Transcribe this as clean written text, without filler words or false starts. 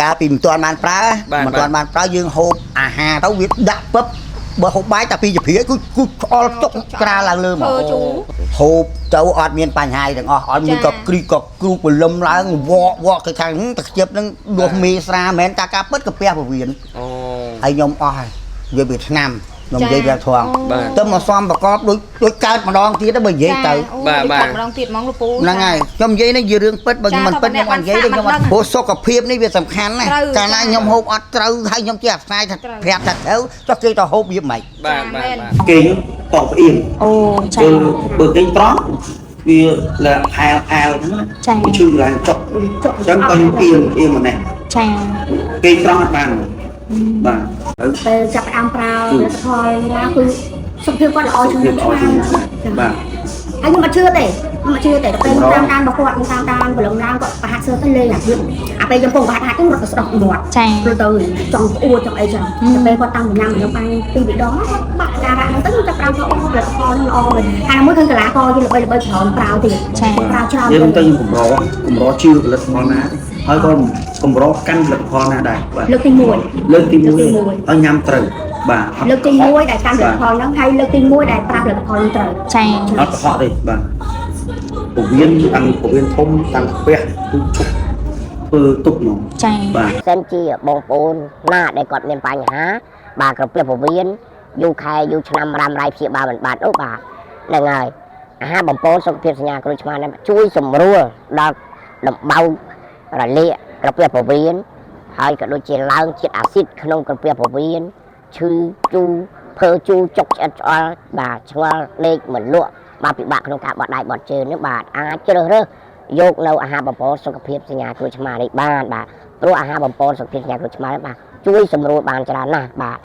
កាលពីមិនទាន់បានប្រើ បាទ មិនទាន់បានប្រើយើងហូបអាហារទៅវាដាក់ពឹបបើហូបបាយតែពីជាព្រាគឺគឺឆ្អល់ចុកក្រាលឡើងលើមក ធ្វើជូរ ហូបទៅអត់មានបញ្ហាអីទាំងអស់អត់មាន ចា ក៏គ្រីក៏គ្រូបលឹមឡើងវកវកគឺថាហឹមតាខ្ជិបហ្នឹងដួសមេស្រាមិនមែនតាការពិតកាពះពវៀន អូ ហើយខ្ញុំអស់ហើយនិយាយពីឆ្នាំខ្ញុំនិយាយពីធំ បាទ ទៅមកសំប្រកបដូចដូចកើតម្ដងទៀតទៅបើនិយាយទៅ បាទបាទ ម្ដងទៀតហ្មងលោកពូ ហ្នឹងហើយខ្ញុំនិយាយនេះជារឿងពិតបើ ចា ខ្ញុំមិនពិតខ្ញុំអត់និយាយទេខ្ញុំអត់ បាន ព្រោះសុខភាពនេះវាសំខាន់ណាស់ ត្រូវ កាលណាខ្ញុំហូបអត់ត្រូវហើយខ្ញុំជាអាស្រ័យថា ត្រូវ ប្រាប់ថាត្រូវចុះគេទៅហូបវាមិន បាទបាទបាទ គេងតបផ្អៀង អូចា បើបើគេងត្រង់វាលផែលផែលហ្នឹងណា ចា វាឈឺឡើងចុកអញ្ចឹងក៏ខ្ញុំអៀងអៀងម្នេះ ចា គេងត្រង់អត់បានបាទហើយ ពេលចាប់ផ្ដើមប្រើផលិតផលឡើងគឺសុខភាពគាត់ល្អជាង សុខភាពល្អជាង ចា បាទ ហើយខ្ញុំអត់ជឿទេខ្ញុំអត់ជឿទេដល់ពេលខ្ញុំតាមដានរបស់គាត់ខ្ញុំតាមដានព្រលឹមឡើងគាត់ប្រហាត់សើទៅលេងអាភាពអាពេលខ្ញុំពងប្រហាត់ហាត់ហ្នឹងរត់ទៅស្ដោះមាត់ ចា រត់ទៅចង់ក្អួតចង់អីចឹងដល់ពេលគាត់តាំងពីញ៉ាំខ្ញុំបានពីរដងគាត់បាក់ការៈហ្នឹងទៅខ្ញុំចាប់ផ្ដើមថាអូផលិតផលហ្នឹងល្អមែនហើយមួយឃើញកីឡាករយើងល្បីល្បីច្រើនប្រើទៀត ចា ប្រើច្រើន យើងទៅខ្ញុំកម្រកម្រជឿផលិតផលណាទេហើយក៏កម្រកាន់ផលិតផលណាដែរបាទ លើកទី1 លើកទី លើកទី 1 1 ហើយញ៉ាំត្រូវបាទអត់ លើកទី1ដែលកាន់ផលិតផលហ្នឹងហើយលើកទី1ដែលប្រើផលិតផលហ្នឹងត្រូវ ចា អត់កុហកទេបាទពវៀនតាំងពវៀនធំតាំងកាពះគឺឈប់ធ្វើទុកហ្មង ចា បាទ សិនជាបងប្អូនណាដែលគាត់មានបញ្ហាបាទក្រពះពោះវៀនយូរខែយូរឆ្នាំរ៉ាំរ៉ៃព្យាបាលមិនបានអូបាទហ្នឹងហើយអាហារបំពន់សុខភាពសញ្ញាក្រូចឆ្មារនេះជួយសម្រួលដល់ដំបៅរលាកក្រពះពោះវៀនហើយក៏ដូចជាឡើងជាតិអាស៊ីតក្នុងក្រពះពោះវៀនឈឺជូរភើជូរចុកឆ្អិតឆ្អល់បាទឆ្ងល់លេខមិនលក់បាទពិបាកក្នុងការបត់ដៃបត់ជើងនេះបាទអាចជ្រើសរើសយកនៅអាហារបំពន់សុខភាពសញ្ញាក្រូចឆ្មារនេះបានបាទ ព្រោះអាហារបំពន់សុខភាពសញ្ញាក្រូចឆ្មារបាទជួយសម្រួលបានច្រើនណាស់បាទ។